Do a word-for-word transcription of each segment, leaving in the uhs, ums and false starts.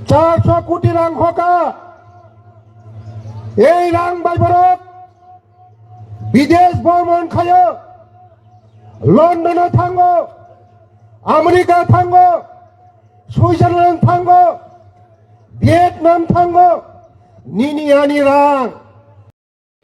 Charso koti rang hoka. Ei rang bai borok bidesh bormon khayo, London-o thango, America thango, Switzerland thango, Vietnam thango, nini ani rang.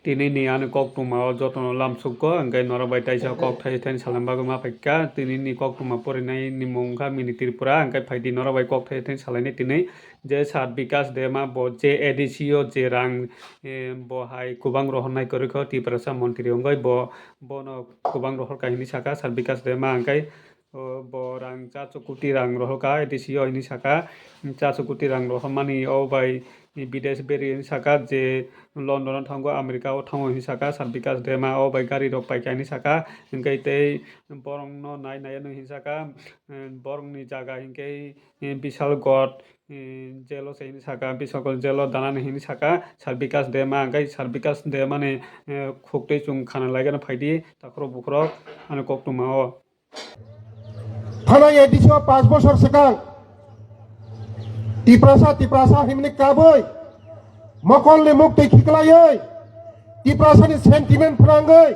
Tini ni ani koktwma o jotono lamsukgo, hwnkhe norok bai taisa kok thai thani salna bagwi ma phaikha. Tini ni koktwma porinai ni mung wngkha Mini Tripura, hwnkhe phaidi norok bai kok thai thani salainai tini. Je Sir Bikash Debbarma bo je A D C o je rang, eh, bo hai kwbang rohornai kwrwi kho, Tiprasa montri wngwi bo, bono kwbang rohor kahini saka Sir Bikash Debbarma, hwnkhe, o, bo rang charso koti rang rohorkha, A D C o hini saka, charso koti rang rohormani o bai bidesh beri hini saka je London o thango, America o thango hini saka Sir Bikash Debbarma, o bai gari rok paikha hini saka, hwnkhe tei borokno nai nai ano hini saka, eh, borokni jaga hinkhe, eh, Bishalgarh, eh, jail o se hini saka, Bishalgarh jail o danani hini saka Sir Bikash Debbarma, hwnkhe Sir Bikash Debbarma ni, eh, khuktwi chwng khana laigano phaidi takhurok bukhurok ani koktwma o. Thanai A D C o panch bosor swkang Tiprasa, Tiprasa himni kabui mokolni muktwi khiklaiwi Tiprasani sentiment phrangwi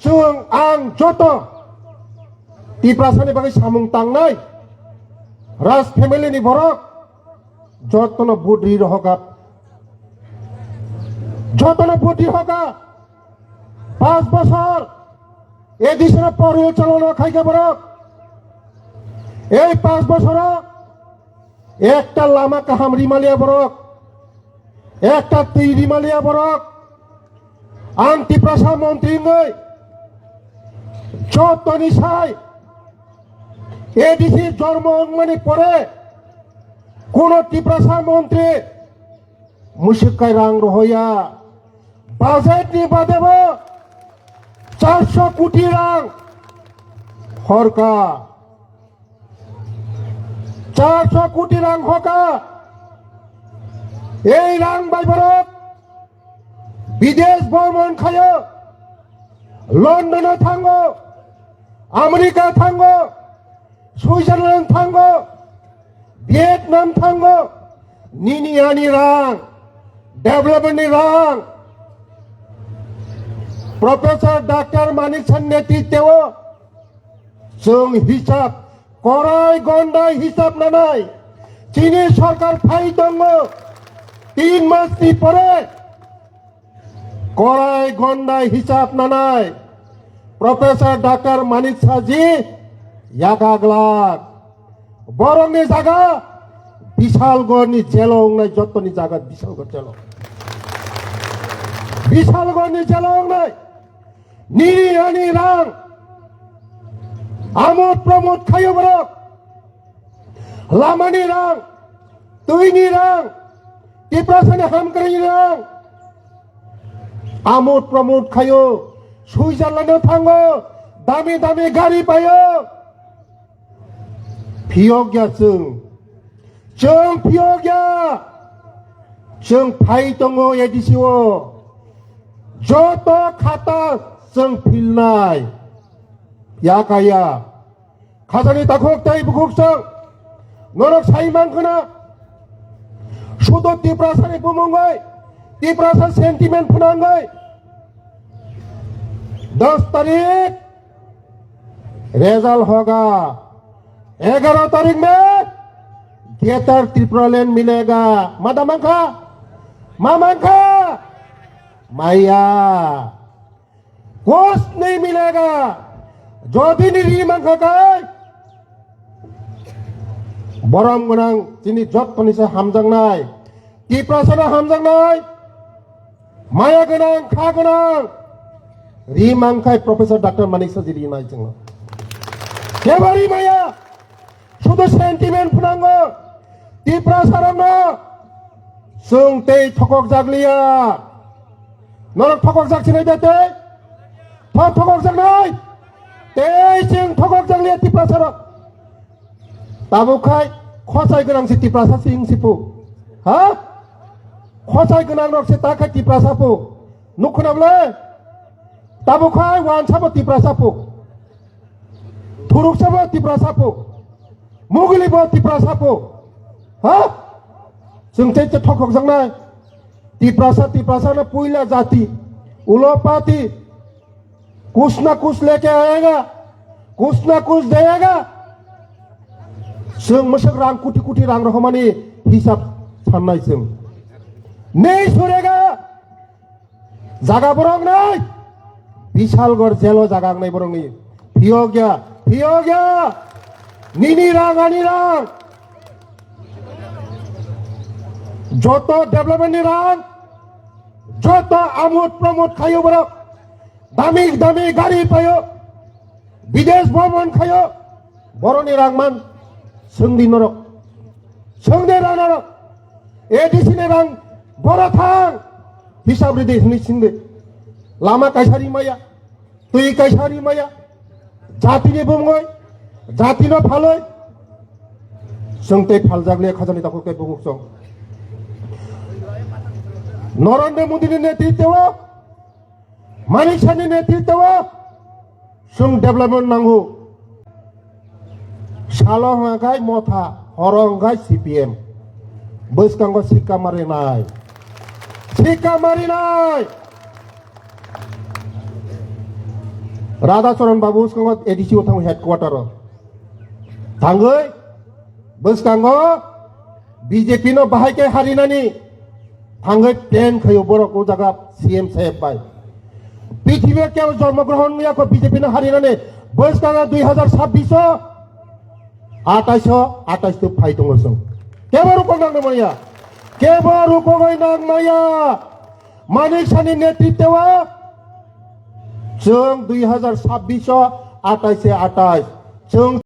chwng ang joto Tiprasani bagwi samung tangnai Raj family ni borok jotono budri rohokap, jotono budri hokap. Panch bosor A D C no porichalona khaikha borok. Ei panch bosoro ekta lama kaham rimaliya borok, ekta twi rimaliya borok. Ang Tiprasa montri wngwi jotoni sai A D C jormo wngmani pore kuno Tiprasa montri Mwswk kai rang rohoya. Budget ni bade bo charso koti rang horka. Charso koti rang hoka. Ei rang bai borok bidesh bormon khayo. London o thango, America thango, Switzerland thango, Vietnam thango, nini ani rang, development ni rang. Professor Doctor Manik Saha ni netritwo chwng hisab, korai gondai hisab nanai. Chini sorkar phai tongo, tin mas ni pore korai gondai hisab nanai Professor Doctor Manik Saha ji yakaglak. Borokni jaga Bishalgarh ni jelo wngnai, jotoni jaga Bishalgarh jelo. Bishalgarh ni jelo wngnai. Nini ani rang amod pramod khayo borok. Lamani rang, twini rang, Tiprasani hamkrai rang. Amud pramud khayo, Switzerland o thango, dami dami gari payo. Phiyok ya chwng, chwng phiyok ya, chwng phai tongo A D C o. Joto khata chwng philnai, ya kaya. Khajani takhuk tei bukhuk chwng norok sai mankha na, sudo Tiprasani bumung bai Tiprasa sentiment phwnangwi dos tarik result hoga, egaro tarik me Greater Tipraland milega. Mada mankha? Ma mankha? Maya. Kuch nahi milega. Jodi ni ri mankha kai, borom gwnang chini jottoni se hamjaknai, Tiprasano hamjaknai, maya gwnang, kha gwnang ri mankhai Professor Doctor Manik Saha ji rinai chwngno. Kebo ri maya. Sudo sentiment phwnango Tiprasarokno, chwng tei thokok jakliya. Norok thokok jak sinai da tei? Tho thokok jaknai? Tei chwng thokok jakliya Tiprasarok. Tabuk khai khosai gwnang si Tiprasa si wng si pu. Ha? Khosai gwnang rok se ta khai Tiprasa pu. Nuk khna bwle? Tabuk khai wansa bo Tiprasa pu. Thuruksa bo Tiprasa pu. Muguli bo Tiprasa pu. Ha? Chwng tei tei thokhokjaknai. Tiprasa, Tiprasa na puila jati. Ulo pati. Kuch na kuch leke aayega. Kuch na kuch deyega. Chwng mwswk rang kuti kuti rang rohormani hisab sannai chwng. Nei surega. Jaga borok nai. Bishalgor jelo jaga ang nai borok ni. Phiyok ya, phiyok ya. Nini rang, ani rang. Joto development ni rang. Joto amut pramut khayo borok. Dami dami gari payo. Bidesh bhomon khayo, boroni rang man, swngdi norok, swngdi rang norok, A D C ni rang, boro thang, hisab ridi hwnwi swngdi. Lama kaisa ri maya, twi kaisa ri maya, jatini bumungoi, jatino phaloi, chwng tei phaljak liya khajani takhuk tei bumung chwng. Narendra Modi ni netritwo, Manik Sahni netritwo chwng development nango. Salo hwnka khai Motha, horo hwnka khai C P M. Bwskango sikka marinai. Sikka marinai. Radha Charan Babu bwskango A D C o thango headquarter o. Thangwi bwskango B J P no bahai khe harinani thangwi plan khaio borok o jaga C M saheb bai. Prithibi kebo jormo grohon wngya kho B J P no harinani bwskang dui hazar sabbish o, atais o, atais tu phai tongo chwng. Kebo rukok nang maya, kebo rukogoi nang maya. Manik Sahni netritwo chwng dui hazar sabbish o, atais se atais chwng